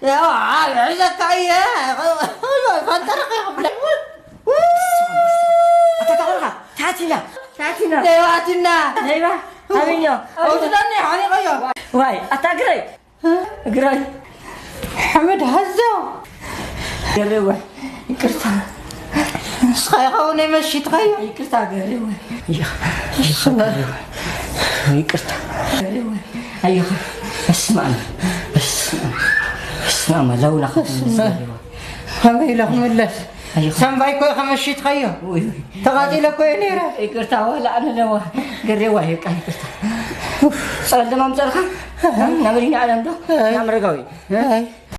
ያው ሒዘካ እየ። ፈንጠርቂ ክብለይ። ኣታ ተቆልካ፣ ታቲና፣ ታቲና። ደይባትና። ደይባ፣ ኣበኛ። ኣውስዳኒ ሓኒቐዮ። ዋይ፣ ኣታ እግረይ። እግረይ። ሓመድ ሃዞ። ገሬዋ፣ ይቅርታ። ንስኻ ኢኻ እውን መሽትኻዮ። ይቅርታ ገሬዋ። ይቅርታ። ገሬዋ። ኣይኹ። በስመ ኣብ። በስመ ኣብ። በስመ ኣብ። ለውላ ገሬዋ። ከመይ ኢለ ክምለስ? ኣይኹ። ሰንባይ እኮ ኢኻ መሽትኻዮ። ውይ፣ ውይ። ተቓጺለ እኮ እየ ነይረ። ይቅርታ፣ ዋላ ኣነ ለዋ። ገሬዋ፣ ይቃ፣ ይቅርታ። ጸልደም ኣምጸልካ? ናብ ሪኒ ዓለም ዶ? ኣይ። ናብ መረጋዊ? ኣይ።